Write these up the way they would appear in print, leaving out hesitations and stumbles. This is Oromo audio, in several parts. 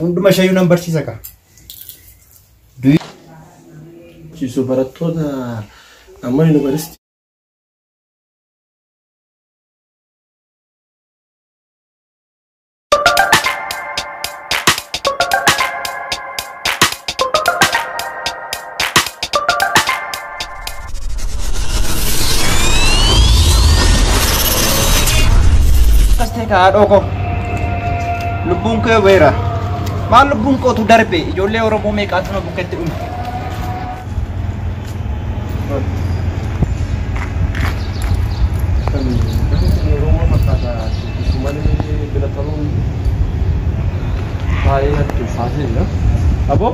Hunduma isheeyyuu nan barsiisa ka. Ciisu barattoota amma yuunivarsiitii. Akkas ta'e ka haadhoo koo. Lubbuun kee weera. Maal lubbuun kootu darbe ijoollee Oromoo meeqaatu na bukkeetti dhume. Kan Oromoo fakkaata dubbisu malee bira taruun baay'ee natti ulfaatee jira. Aboo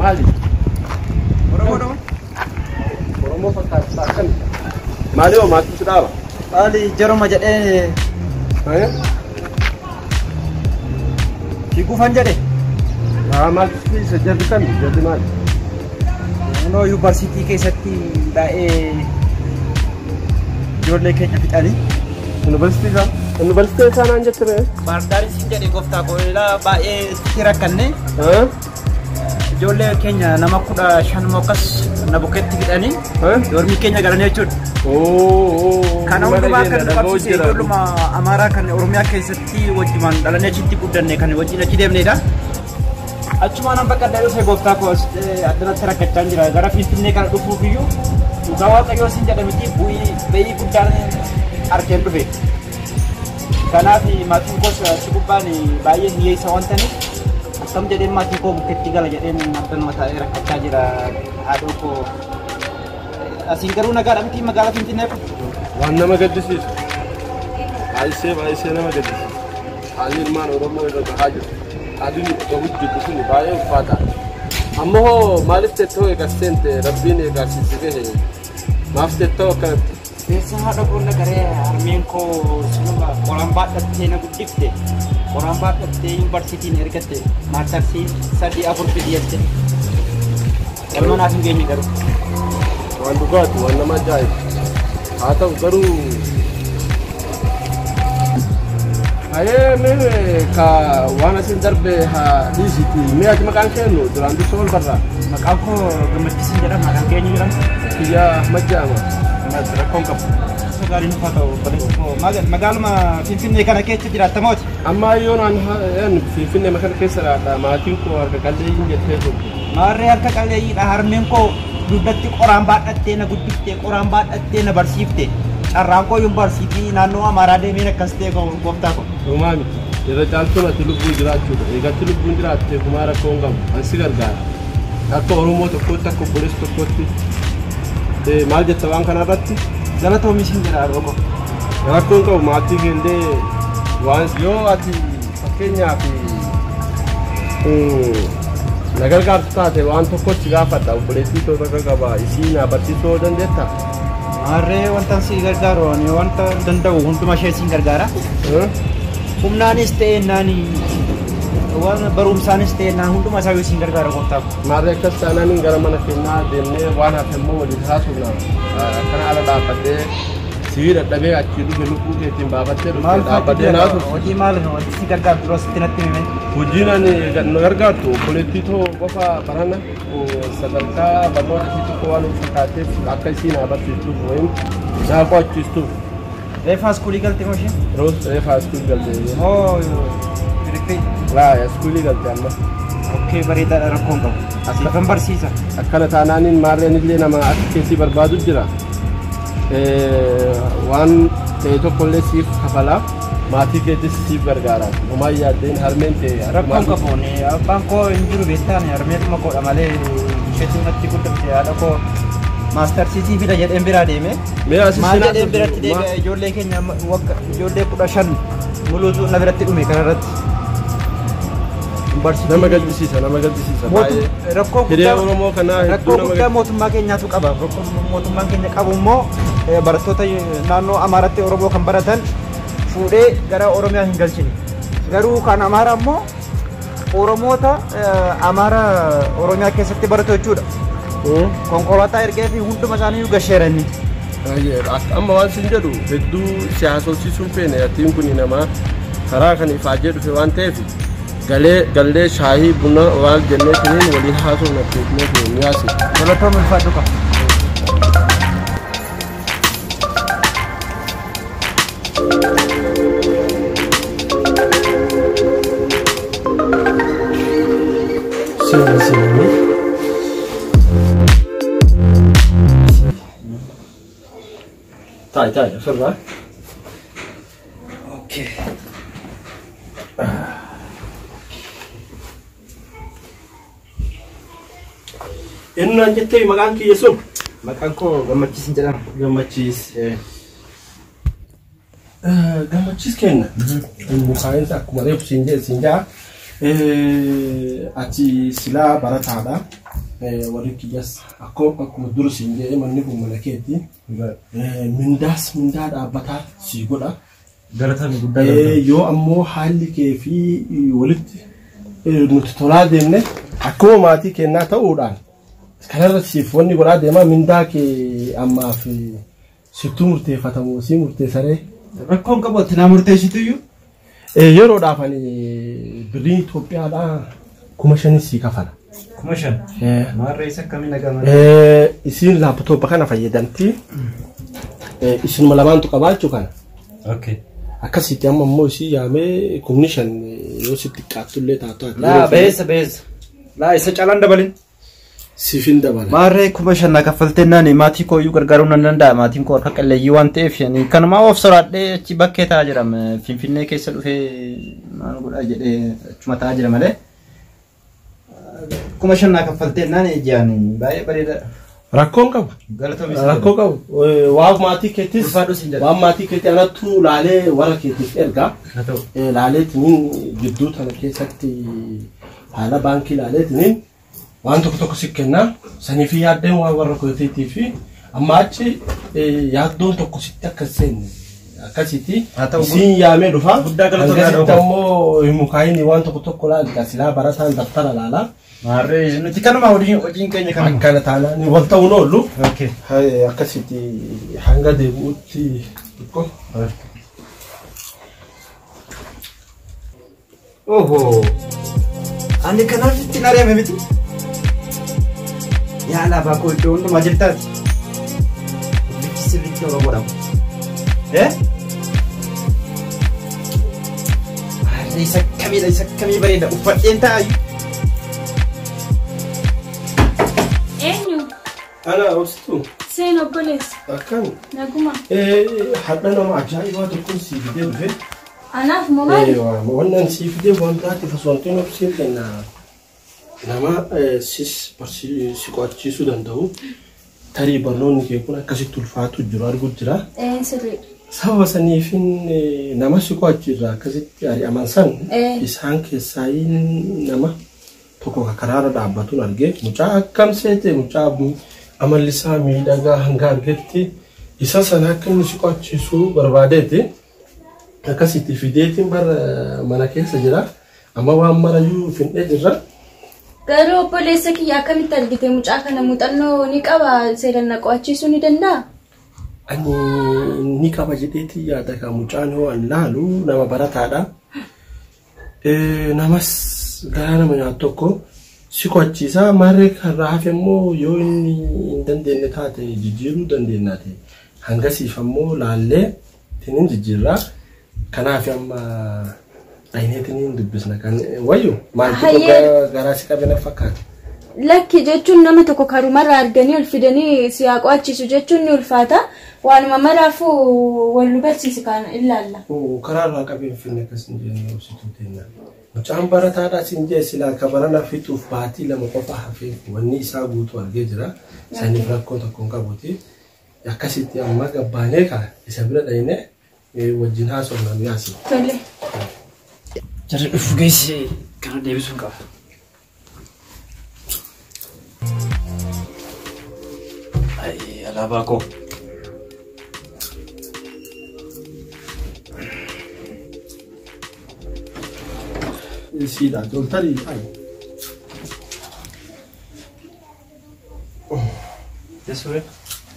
maali? Oromoo dhuma? Oromoo fakkaata akkami? Maali hoo maaltu si dhaaba? Maali jaruma jedhee fiiguufan jedhe. Haa maaltu si isa jarri kami? Jarri maali? Kunoo yuunivarsiitii keessatti baay'ee ijoollee keenya fixanii. Yuunivarsiitii isaa? Yuunivarsiitii isaa naan jette ree? Baardaaris hin jedhe gooftaa koo ilaa baay'ee itti rakkanne. Ijoollee keenya nama 15 moo akkas na bukkeetti fixanii dormii keenya galanii jechuudha. Kana hundumaa kan nu qabsiise ijoolluma Amaaraa kan Oromiyaa keessatti wajjumaan dhalannee achitti guddanne kan wajjin achi deemnedha. Achumaan an bakka adda dhufe gooftaa koo addanatti rakkachaa jira. Gara Finfinnee kana dhufuuf iyyuu dhugaa Waaqayyoo siin jedha miti bu'ii ba'ii guddaan arkeen dhufe. Kanaaf maatiin koos achi gubbaan baay'ee hiyyeessa waan ta'aniif akkam jedheen maatii koo bukkeetti gala jedheen addanuma taa'ee rakkachaa jira haadhoo koo. Asiin garuu nagaadha miti magaalaa Finfinnee kun. Waan nama gaddisiisu. Baay'isee baay'isee nama gaddisiisu. Haalli ilmaan Oromoo irra gahaa jiru. Haalli nuti gahu jirru kun baay'ee ulfaataadha. Amma hoo maaliif tettoo eegas seente Rabbiin eegaa si gahe maaf tettoo akkanatti? Keessa haadha koo nagaree harmeen koo sinuma qoraan baadhattee na guddifte. Qoraan baadhattee yuunivarsiitiin ergatte maastarsii 3 4 fidi jette. Galma naaf hin geenye garuu. Waan dhugaati waan nama ajaa'ibu. Haa ta'u garuu hayee mee ka waan asin darbe haa dhiisiti mee ati maqaan keenyu duraan dursa wal barraa. Maqaan koo Gammachiisin jedhama. Maqaan kee eenyu jedhama? Kiyyaa Ahmad jedhama. Rakkoon qabu. Gaarii nuuf haa ta'u obboleessi koo. Magaaluma Finfinnee kana keessa jiraatta mooti? Amma yoon an Finfinnee kana keessa jiraadha. Maatiin koo harka qalleeyyiin jettee turte. Maarree harka qalleeyyiidha. Harmeen koo dugdatti qoraan baadhattee na guddiftee qoraan baadhattee na barsiifte. Carraan koo yuunivarsiitii naannoo Amaaraa deemeen akkas ta'e gooftaa koo. Homaa miti. Irra caaltuun ati lubbuun jiraachuudha. Eegatti lubbuun jiraatte homaa rakkoo hin qabu. An si gargaara. Akka Oromoo tokkootti akka obboleessa tokkootti maal jetta waan kanarratti? Galatoomi siin jedha haadhoo koo. Rakkoo hin qabu maatii kee illee waan yoo ati fakkeenyaaf na gargaartu taate waan tokkotti gaafadha obboleettii too takka qaba isii na barsiisuu dandeetta? Maarree wanta si gargaaru ani wanta danda'u hunduma ishee siin gargaara. Humnaanis ta'e naani waan barumsaanis ta'e naan hunduma isaa siin gargaara gooftaa koo. Maarree akkas taanaan gara mana keenyaa deemnee waan hafe immoo waliin haasofna. Akkana ala dhaabbadhee sibii dadhabee achii dhufe lubbuu keetiin baafattee dhufe dhaabbadhee naasofna. Hojii maal wanti si gargaaru dura sitti natti hime? Hojiin ani na gargaartu obboleettii too qofa barana sadarkaa barnoota isii tokko waan ulfaatteef akka isii na barsiistuuf wayim naa qo'achiistuuf. Reeffa iskuulii galte moo isheen? Reeffa iskuulii galte. Moo firiffii? Laa iskuulii galte amma. Okkee bareedaadha rakkoon qabu. Siifan barsiisa. Akkana taanaaniin maarreen illee nama akka keessi barbaadu jira. Waan ta'e tokkollee siif kafalaa maatii keetis siif gargaara. Homaa yaaddeen harmeen ta'e. Rakkoon qabu abbaan koo hin jiru beektaan harmeetuma koodha malee isheetu natti guddifte haadha koo maastarsiisii fida jedheen biraa deeme. Maal jedheen biratti deebi'e ijoollee keenya wagga ijoollee 15 muluutu na biratti dhume kanarratti. Nama gaddisiisa nama gaddisiisa baay'ee. Rakkoo Hiree Oromoo kanaa hedduu rakkoo nama guddaa mootummaa keenyaatu qaba. Rakkoo mootummaan keenya qabu immoo barattoota naannoo Amaaraatti Oromoo kan baratan fuudhee gara Oromiyaa hin galchine. Garuu kan Amaaraa immoo Oromoota Amaara Oromiyaa keessatti baratu jechuudha. Konkolaataa ergee fi hunduma isaanii gasheera inni. Amma waan sin jedhu hedduu si haasofsiisuun feene atiin kun nama karaa kan ifaajee dhufe waan ta'eef Galee gallee shaayii buna waan jennee tiniin waliin haasofna beeknee tiniin yaasi. Galatoom ulfaadhu qaba. Seeni seeni. Taa'i taa'i ofirraa. Okay. Eenyu naan jettee maqaan kiyya sun? Maqaan koo Gammachiis jedhama. Gammachiis. Gammachiis kenna. Mukaa'insa akkuma reefu siin jedhe siin ja'a. Ati silaa barataadha. Warri kiyyas akkuma dur siin jedhe manni kun mana keeti. Mindaas mindaa dhaabbataa sii godha. Galatami guddaa. Yoo ammoo haalli kee fi walitti nuti tolaa deemne akkuma maatii kennaa ta'uudhaan kanarra siif wanni godhaa deemaa mindaa kee ammaaf sittuu murteeffatamu sii murteessaree. Rakkoon qabu ati naa murteessitu iyyuu. Yeroodhaaf ani birriin Itoophiyaadhaa 5,000 sii kafala. 5,000. Maarree isa akkamiin dhaga'ama? Isiin laaptooppa kana fayyadamti. Isinuma lamaantu qabaachuu kana. Okay. Akkasitti amma immoo isii yaamee 5,000 yoo sitti xiqqaattullee taatu ati. Laa beessa beessa. Laa isa caalaan dabalin. Siif hin dabala. Maarree 5,000 na kaffaltee naan maatii koo iyyuu gargaaruu nan danda'a. Maatiin koo harka qalleeyyii waan ta'eef kanumaa of soraadhee achi bakkee taa'aa jira. Finfinnee keessa dhufee maal godhaa jedhee achuma taa'aa jira malee. 5,000 na kaffaltee naan ijaan baay'ee bareedaadha. Rakkoon qabu. Rakkoo qabu. Waan maatii keettis waan maatii keetti anattu laalee warra keetiif ergaa. Laaleetiniin gidduu tana keessatti haala baankii laaleetiniin waan tokko tokko si kennaa. Saniif yaaddeen waan warra keetiitii fi amma achi yaaddoon tokko sitti akka seenne akkasitti isiin yaamee dhufa. Hangasitti ammoo mukaayini waan tokko tokko laalta silaa barataan daftara laalaa. Maarree nuti kanuma hojiin keenya kanuma. Akkana taanaan wal ta'uun oolu. Akkasitti hanga deebi'utti xiqqoo. Ohoo! Ani kanaaf ittiin ari'ame miti. Yaa alaabaa koo iddoo hundumaa jirtaati. Bifti sirriitti Oromoodha. Maarree isa akkamiidha isa akkamii bareeda uffadheen taa'ayyuu. Eenyu? Ana obsituu. Seen obboleessa. Akkami? Naguma. Hadha nama ajaa'ibaa tokkoon sii fidee dhufe. Anaaf moo maali? Wannan sii fidee wantaati fasoontiin obsiin kenna. Nama sis si qo'achiisuu danda'u. Tarii barnoonni kee kun akkasitti ulfaatu jiru arguu jira. Sirriidha. Sababa saniifin nama si qo'achiirraa akkasitti ari'aman san isaan keessaa nama tokko karaarra dhaabbatuun argee mucaa akkam seete mucaa amalli isaa miidhagaa hanga argetti isa sana akka inni si qo'achiisuu barbaadeeti. Akkasitti fideetiin bara mana keessa jira. Amma waan marayyuu fin'ee jirra. Garuu obboleessa kiyya akkamitti argite mucaa kana muuxannoo ni qaba seeraan na qo'achiisuu ni danda'a? Ani ni qaba jedheeti yaada kan mucaan yoo an laalu nama barataadha. Namas garaa nama nyaatu tokko si qo'achiisa maarree karraa hafe immoo yoo inni hin dandeenye taate jijjiiruu dandeenyaate hangasiif ammoo laallee tiniin jijjiirraa. Kanaaf amma dhahineetiniin dubbisna kan wayyu maaltu garaa si qabe na fakkaata. Lakki jechuun nama tokko karumarraa arganii ol fidanii si haa qo'achiisu jechuun ni ulfaata. Waanuma maraafuu wal nu barsiisi kan ilaalla. Karaarraa qabee hin finne akkas hin jenne obsituu teenya. Mucaan barataadhaa siin jee silaa ka barana fixuuf baatii 2 qofa hafee wanni isaa guutuu argee jira. Saniif rakkoo tokko hin qabuuti. Akkasitti amma gabbaanee ka isa bira dhahine wajjin haasofna nu yaasi. Tole. Jarri dhufu geesse kana deebisuun qaba. Ay, alaabaa koo. Siidha, toltarii ay.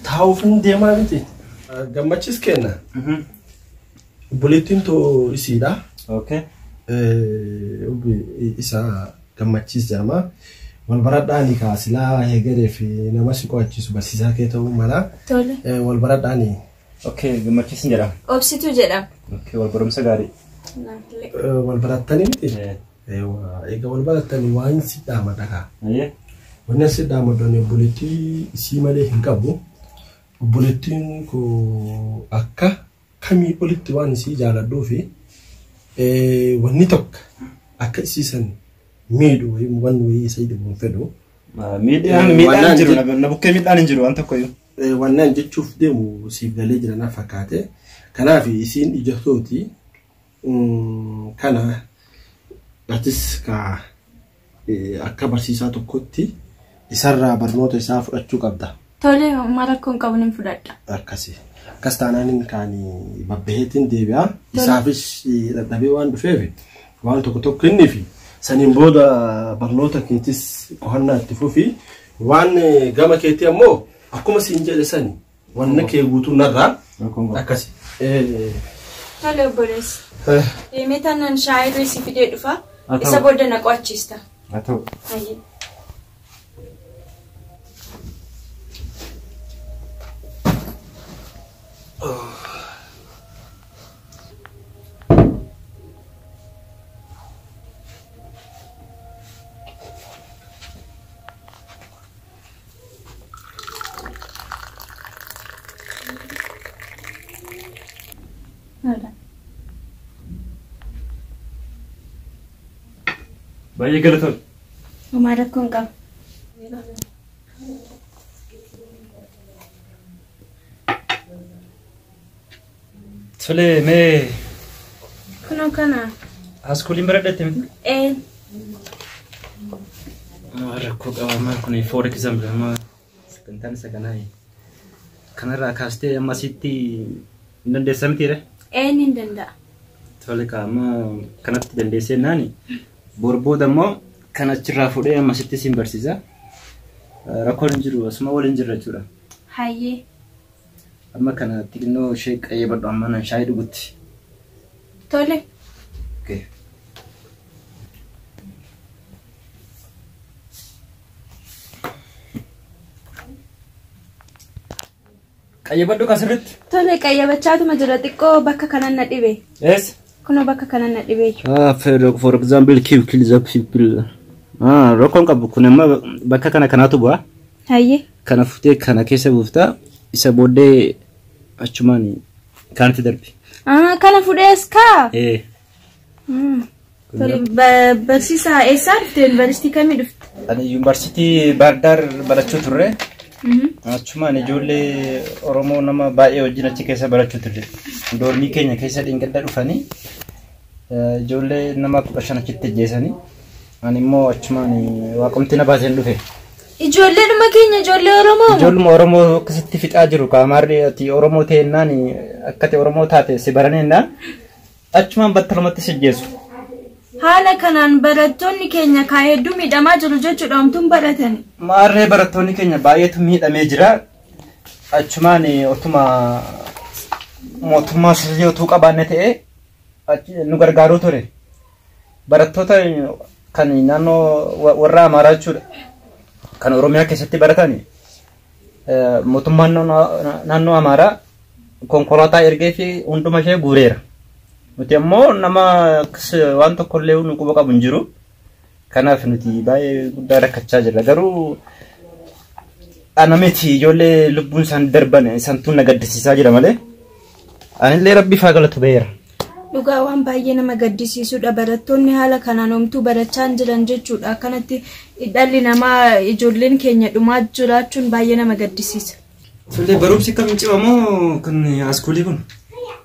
Taa'uuf hin deemaa miti. Gammachiis kenna. Obboleettiin too isiidha. Okay. Isa Gammachiis jedhama. Wal baradhaani kaasilaa heegaree fi nama si qo'achiisu barsiisaa kee ta'uu mala. Tole. Wal baradhaani. Okay, Gammachiisin jedhama. Obsituu jedhama. Okay, wal barumsa gaarii. Wal barattanii miti? Egaa wal barattanii waan si dhaamadha kaa. Wanni si dhaamadhu obboleettii isii malee hin qabu. Obboleettiin koo akka kamii olitti waan isii jaaladhuu fi wanni tokko akka isiisan miidhu wanni wayii isa dhibu hin fedhu. Miidhaan miidhaan jiru na bukkee miidhaan hin jiru waan tokko iyyuu. Wannaan jechuuf deemu siif galee jira na fakkaate. Kanaaf isiin ija tooti kana atis ka akka barsiisaa tokkotti isarraa barnoota isaa fudhachuu qabda. Tole, homaa rakkoo hin qabu, nan fudhadha. Akkasi. Akkas taanaan inni kaan babbaheetiin deebi'a. Isaafis dadhabee waan dhufeef waan tokko tokko inni fi saniin booda barnoota keetis qo'annaa itti fufi. Waan gama keetii ammoo akkuma siin jedhe sani wanna kee guutuu narraa akkasi. Tole obboleessa. Deemee taanaan shaayii si fidee dhufa. Isa booda na qo'achiista. Haa ta'u. Hayyee. Baay'ee galatoon. Homaa rakkoo hin qabu. Tole mee. Kunoo kana. Haaskuuliin baradhatte miti? Ee. Rakkoo qaba maal kun for example amma sagantaan isa kanaa kanarraa kaastee amma asitti hin dandeessa mitiire? Ee ni danda'a. Tole amma kanatti dandeessee naani bor booda immoo kan achirraa fuudhee amma asitti siin barsiisa. Rakkoon hin jiru asuma waliin jirra jechuudha. Hayyee. Amma kana xinnoo ishee qayyabadhu amma nan shaayii dhugutti. Tole. Okay. Qayyabadhu kasirritti. Tole qayyabachaatuma jira xiqqoo bakka kanan na dhibe. Yes. Kunoo bakka kanan na dhibe. Ah, for example, kill the people. Ah, rakkoon qabu kun amma bakka kana kanaatu bu'a. Hayyee. Kana fuutee kana keessa buufta isa booddee achumaan kaanitti darbi. Ah, kana fuudhees kaa? Ee. Tole barsiisaa eessaa dhufte? Yuunivarsiitii kamii dhufte? Ani yuunivarsiitii Baahir barachuu turre. Achumaan ijoollee Oromoo nama baay'ee wajjin achi keessa barachuu turre. Doormii keenya keessa dhingadda dhufanii ijoollee nama 15 achitti ajjeesanii ani immoo achumaan waaqomti na baaseen dhufe. Ijoollee dhuma keenya ijoollee Oromoo? Ijoolluma Oromoo akkasitti fixaa jiru qaamaarri ati Oromoo ta'ennaan akka ati Oromoo taate si baranennaan achumaan battalumatti si ajjeesu. Haala kanaan barattoonni keenya kaa hedduu miidhamaa jiru jechuudha homtuun baratani. Maarree barattoonni keenya baay'eetu miidhamee jira. Achumaan otuma mootummaa sirrii utuu qabaanne ta'e nu gargaaruu ture. Barattoota kan naannoo warra Amaaraa jechuudha. Kan Oromiyaa keessatti baratan mootummaan naannoo Amaaraa konkolaataa ergee fi hunduma ishee guureera. Nuti ammoo nama waan tokkollee nu quba qabu hin jiru. Kanaaf nuti baay'ee guddaa rakkachaa jirra. Garuu ana miti ijoollee lubbuun isaan darban isaantu na gaddisiisaa jira malee. Anillee rabbi faa galatu ba'eera. Dhugaa waan baay'ee nama gaddisiisudha. Barattoonni haala kanaan homtuu barachaa hin jiran jechuudha. Akkanatti dhalli namaa ijoolleen keenya dhumaa jiraachuun baay'ee nama gaddisiisa. Tole barumsi kam cimamoo kan askuulii kun?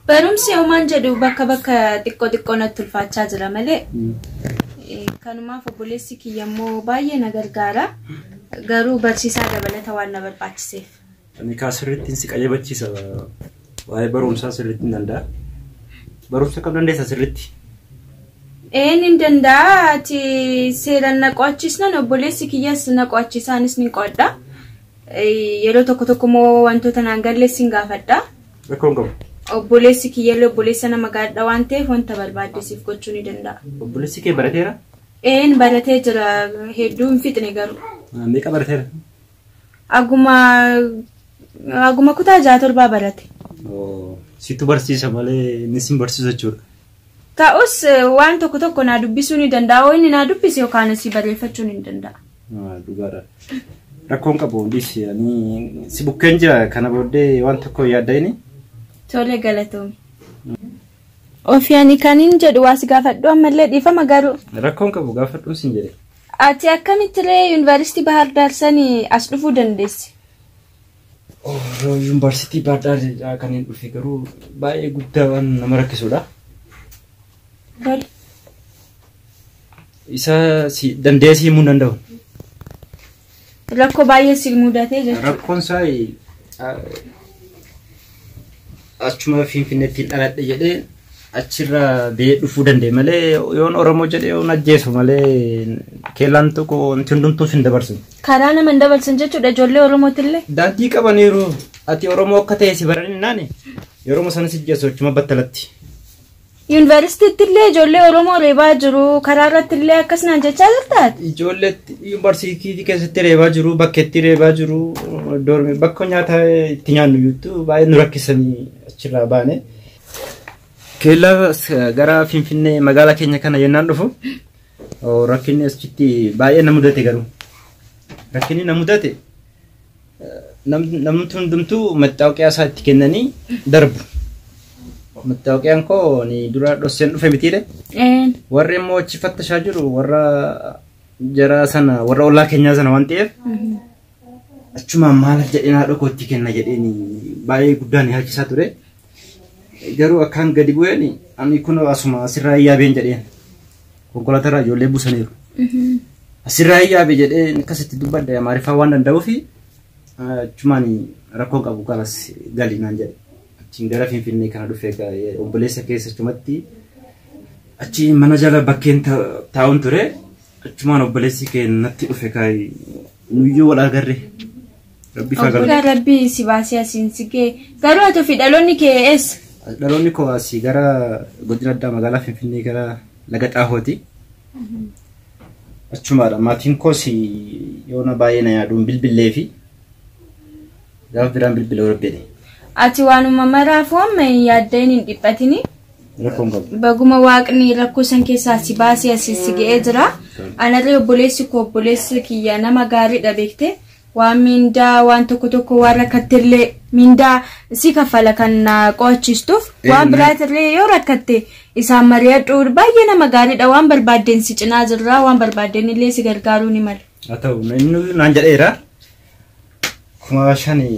Barumsi homaan jedhu bakka bakka xiqqoo xiqqoo natti ulfaachaa jira malee. Kanumaaf obboleessi kiyya immoo baay'ee na gargaara. Garuu barsiisaa dabalata waan na barbaachiseef. Ani kaa sirriittiin si qayyabachiisa. Waa'ee barumsaa sirriitti hin danda'a. Barumsa kam dandeessa sirriitti? Een hin danda'a. Ati seeraan na qo'achiisnan obboleessi kiyyas na qo'achiisaanis ni qo'adha. Yeroo tokko tokko immoo wantoota naan gallees hin gaafadha. Rakkoon qabu. Obboleessi kiyyallee obboleessa nama gaariidha waan ta'eef wanta barbaadde siif gochuu ni danda'a. Obboleessi kee barateera? Een baratee jira hedduu hin fixne garuu. Meeqa barateera? Aguma kutaa 6 7 barate. Situ barsiisa malee inni sin barsiisu jechuudha. Ta'us waan tokko tokko naa dubbisuu ni danda'a. Inni naa dubbise yookaan si barreeffachuu ni danda'a. Dhugaadha. Rakkoon qabu hundis ani si bukkeen jira kana booddee waan tokko yaadda. Tole galatoomi. Ofii ani kanin jedhu waa si gaafadhu ammallee dhiifama garuu. Rakkoon qabu gaafadhuun sin jedhe. Ati akkamittiree yuunivarsiitii Bahar Daar sanii as dhufuu dandeesse? Yuunivarsiitii Bahar Daar kan hin dhufe garuu baay'ee guddaa waan nama rakkisudha. Tole. Isa danda'ee si himuu hin danda'u. Rakkoo baay'ee si mudatee jechuudha. Rakkoon isaa achuma Finfinneetti dhaladhe jedhee achirraa ba'ee dhufuu danda'e malee yoon Oromoo jedhee yoon ajjeesu malee keellaan tokko wanti hundumtuu hin dabarsu. Karaa nama hin dabarsan jechuudha ijoollee Oromootillee. Daandii qabaniiru ati Oromoo akka ta'e si baranii naani yeroo sana si ajjeesu achuma battalatti. Yuunivarsiitiitti illee ijoollee Oromoo reebaa jiru karaa irratti illee akkas naan jechaa jirtaa? Ijoollee yuunivarsiitii keessatti reebaa jiru bakkeetti reebaa jiru dormi bakka nyaata itti nyaannu iyyuu baay'ee nu rakkisanii achirraa baane. Keellaa gara Finfinnee magaalaa keenya kana yennaan dhufu rakkinni achitti baay'ee na mudate garuu. Rakkinni na mudate namni hundumtuu mattaawoqiyaa isaa itti kennanii darbu. Mattaawoqiyaan koo ni dura dhosseen dhufe mitiidha. Warri immoo achi fattashaa jiru warra jara sana warra ollaa keenyaa sana waan ta'eef achumaan maal jedheen haadha kootti kenna jedheen baay'ee guddaan yaachisaa ture. Garuu akkaan gadi bu'een ani kun asuma asirraa yaabeen jedheen konkolaatarraa ijoollee buusaniiru. Asirraa yaabe jedheen akkasitti dubbadde Amaariffaa waan danda'uufi achumaan rakkoo qabu kanas gali naan jedhe. Achiin gara Finfinnee kana dhufee obboleessa keessa achumatti achi mana jala bakkeen taa'uun ture achumaan obboleessi kee natti dhufe kaayi nuyyuu wal agarre. Rabbi faagal. Obbolaa Rabbi si baasee asiin si ga'e garuu ati ofii dhaloonni kee eessa? Dhaloonni koo asii gara godina addaa magaalaa Finfinnee gara laga Xaahooti. Achumaadha maatiin koos yoona baay'ee na yaaduun bilbilee fi gaafa biraan bilbilee rabbeedhe. Ati waanuma maraafuu amma yaaddeen hin dhiphatini. Rakkoon qabu. Baguma waaqni rakkoo san keessaa si baasee asii si ga'ee jira. Anallee obboleessi koo obboleessi kiyya nama gaariidha beekte. Waan miindaa waan tokko tokko waan rakkattellee miindaa si kaffala kan qo'achiistuuf waan biraatillee yoo rakkatte isaan mari'adhu baay'ee nama gaariidha waan barbaaddeen si cinaa jirra waan barbaaddeen illee si gargaaruu ni mala. Haa ta'u inni naan jedheera. 5,000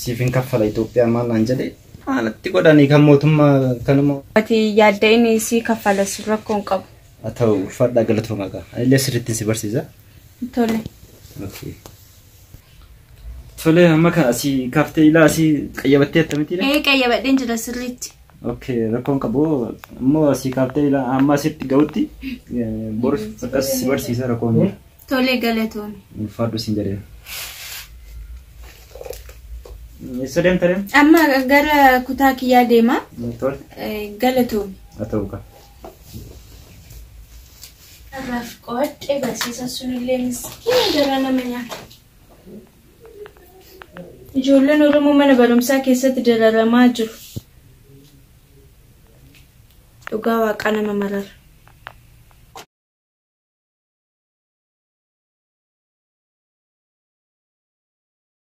siif hin kaffala Itoophiyaa maal naan jedhe maalatti godhanii kan mootummaa kanuma. Ati yaadda inni si kaffala si rakkoon qabu. Haa ta'u uffadhaa galatoomaa qaba. Anillee sirriitti si barsiisa. Tole. Tole amma kan asii kaaftee ilaa asii qayyabattee akkamitti? Qayyabadheen jira sirriitti. Okay rakkoon qabu immoo asii kaaftee ilaa amma asitti ga'utti boru akkas si barsiisa rakkoon jira. Tole galatoomi. Ulfaadhu siin jedheera. Eessa deemta deem? Amma gara kutaa kiyyaa deema. Tole. Galatoomi. Haa ta'u qaba. Irraaf qo'adhee barsiisa sunillee miskiina gara nama nyaata. Ijoolleen Oromoo mana barumsaa keessatti dararamaa jiru. Dhugaa waaqaa nama marara.